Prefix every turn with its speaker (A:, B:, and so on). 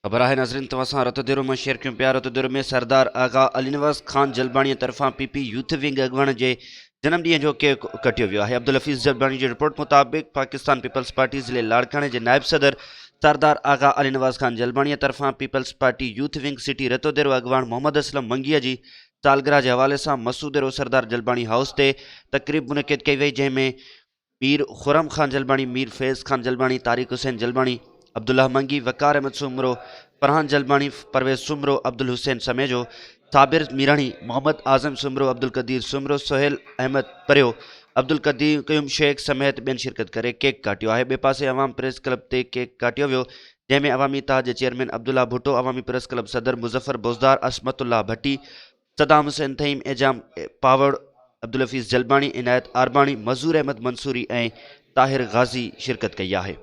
A: خبر آهي ناظرين توهان سان رتوديرو مان شيئر ڪيون پيا رتوديرو ۾ سردار آغا علي نواز خان جلباڻي طرفان پي پي يوٿ ونگ اڳواڻ جي جنم ڏينهن جو ڪيڪ ڪٽيو ويو آهي عبدالحفيظ جلباڻي جي رپورٽ مطابق پاڪستان پيپلز پارٽي ضلعي لاڙڪاڻي جي نائب صدر سردار آغا علي نواز خان جلباڻي طرفان peoples party youth wing city Ratodero اڳواڻ محمد اسلم منگيء جي سالگرهه جي حوالي سان مسوديرو سردار جلباڻي هائوس تي تقريب منعقد ڪئي وئي جنهن ۾ مير خرم خان جلباڻي، مير فيض خان جلباڻي، طارق حسين جلباڻي، عبدالله منگي، وقار احمد سومرو، فرحان جلباڻي، پرويز سومرو، عبدالحسين سميجو، صابر ميراڻي، محمد اعظم سومرو، عبدالقدير سومرو، سهيل احمد پريو، عبدالقيوم شيخ سميت ٻين شرڪت ڪري ڪيڪ ڪاٽيو آهي. ٻئي پاسي عوام پريس ڪلب تي ڪيڪ ڪاٽيو ويو جنهن ۾ عوامي اتحاد جي چيئرمين عبدالله ڀٽو، عوامي پريس ڪلب صدر مظفر بوزدار، عصمت الله ڀٽي، صدام حسين ٿهيم، اعجام پاوڙ، عبدالحفيظ جلباڻي، عنايت عارباڻي، مظهور احمد منصوري ۽ طاهر غازي شرڪت ڪئي آهي.